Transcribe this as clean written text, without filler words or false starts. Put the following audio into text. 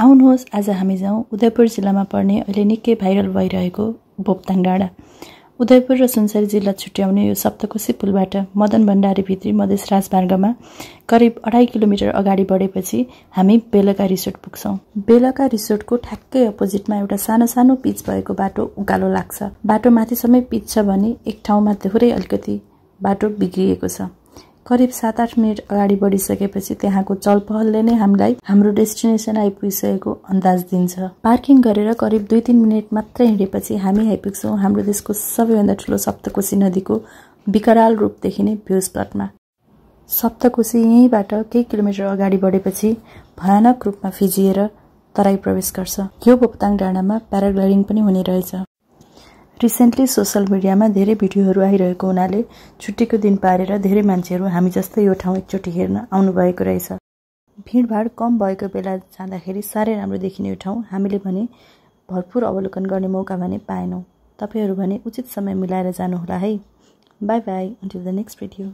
आउनुहोस् आज हामी जाउँ उदयपुर जिल्लामा पर्ने अहिले निकै भाइरल भइरहेको बोप्ताङ डाँडा। उदयपुर र सुनसरी जिल्ला छुट्याउने यो सप्तकोशी पुलबाट मदन भण्डारी भित्री मधेस राजमार्गमा करिब 2.5 किलोमिटर अगाडि बढेपछि हामी बेलका रिसोर्ट पुग्छौं। बेलका रिसोर्टको ठ्याक्कै अपोजिटमा एउटा सानो पिच भएको बाटो उकालो लाग्छ। बाटो माथिसम्मै पिच छ भने एक ठाउँमा थोरै अलिकति बाटो बिग्रिएको छ। करिब 7-8 मिनेट अगाडि बढिसकेपछि त्यहाँको चलपहलले नै हामीलाई हाम्रो डेस्टिनेसन आइपुगिसकेको अन्दाज दिन्छ। पार्किङ गरेर करिब 2-3 मिनेट मात्र हिँडेपछि हामी आइपुग्छौं हाम्रो देशको सबैभन्दा ठूलो सप्तकोशी नदीको विकराल रूप देखिने भ्यू स्पटमा। सप्तकोशी यहीँबाट केही किलोमिटर अगाडि बढेपछि भयानक रूपमा फिजिएर तराई प्रवेश गर्छ। यो बोप्ताङ डाँडामा प्याराग्लाइडिङ पनि हुने रहेछ। रिसेन्टली सोशल मिडियामा धेरै भिडियोहरू आइरहेको हुनाले छुट्टीको दिन पारेर धेरै मान्छेहरू हामी जस्तै यो ठाउँ एकचोटि हेर्न आउनु भएको रहेछ। भिडभाड कम भएको बेला जाँदाखेरि साह्रै राम्रो देखिने यो ठाउँ हामीले भने भरपूर अवलोकन गर्ने मौका भने पाएनौं। तपाईहरु भने उचित समय मिलाएर जानुहोला है। Bye bye until the next video.